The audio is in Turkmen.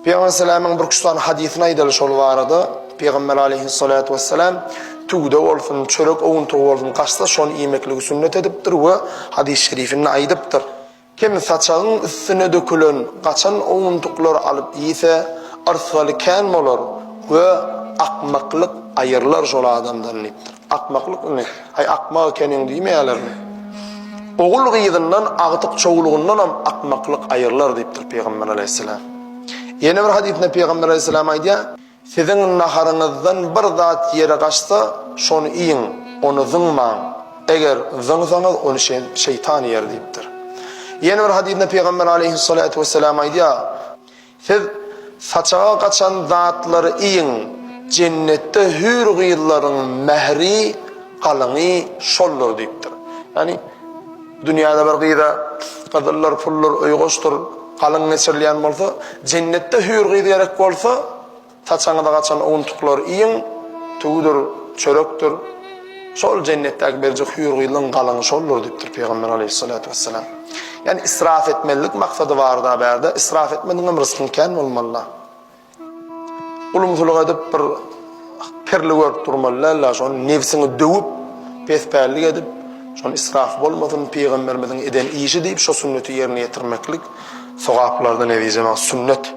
Pygamber aleyhisselamyň bir üç sany hadysyny aýdaly şol barada. Pygamber aleyhissalatu vesselam tüwde bolsun, çörek owuntygy bolsun gaçsa şony iýmekligi sünnet edipdir we hadys şerifinde aýdypdyr. Kim saçagyň üstüne dökülen gaçan owuntyklary alyp iýse, yrsgaly kän bolar we akmaklyk aýrylar şol adamdan diýipdir. Akmaklyk indi, haý akmak ekeniň diýmeýärlermi? Ogul-gyzyndan, agtyk-çowlugyndanam akmaklyk aýrylar diýipdir Pygamber alaýhyssalam. Ýene bir hadysynda Pygamber alaýhyssalam aýdýar, Siziň naharyňyzdan bir zat ýere gaçsa, şony iýiň, ony zyňmaň. Eger zyňsaňyz, ony şeýtan iýer diýipdir. Ýene bir hadysynda Pygamber alaýhyssalatu wessalam aýdýar, Siz saçaga gaçan zatlary iýiň, jennetde hüýr gyzlaryň mähri, galyňy şoldur diýipdir. Ýagny dünýäde bir gyza gyzyldyr, puldur, öý goşdur, galyň geçirilýän bolsa, jennetde hüýr gyz gerek bolsa, Saçaňyza gaçan owuntyklary iýiň, tüwüdir, çörekdir. Şol jennetdäki berjek hüýr-gyzlaryň galyňy şoldur diýipdir Pygamber aleýhissalatu wessalam. Ýagny israf etmezlik maksady bar-da bärde, israf etmediňem ryskyň kän bolmaly-da. Ulumsylyk edip bir kirli görüp durmaly däl-de, şony nebsiňi döwüp, pespällik edip, şony israf bolmasyn Pygamberimiziň eden işi diýip şo sünneti ýerine ýetirmeklik sogaplardan ezizem sünnet.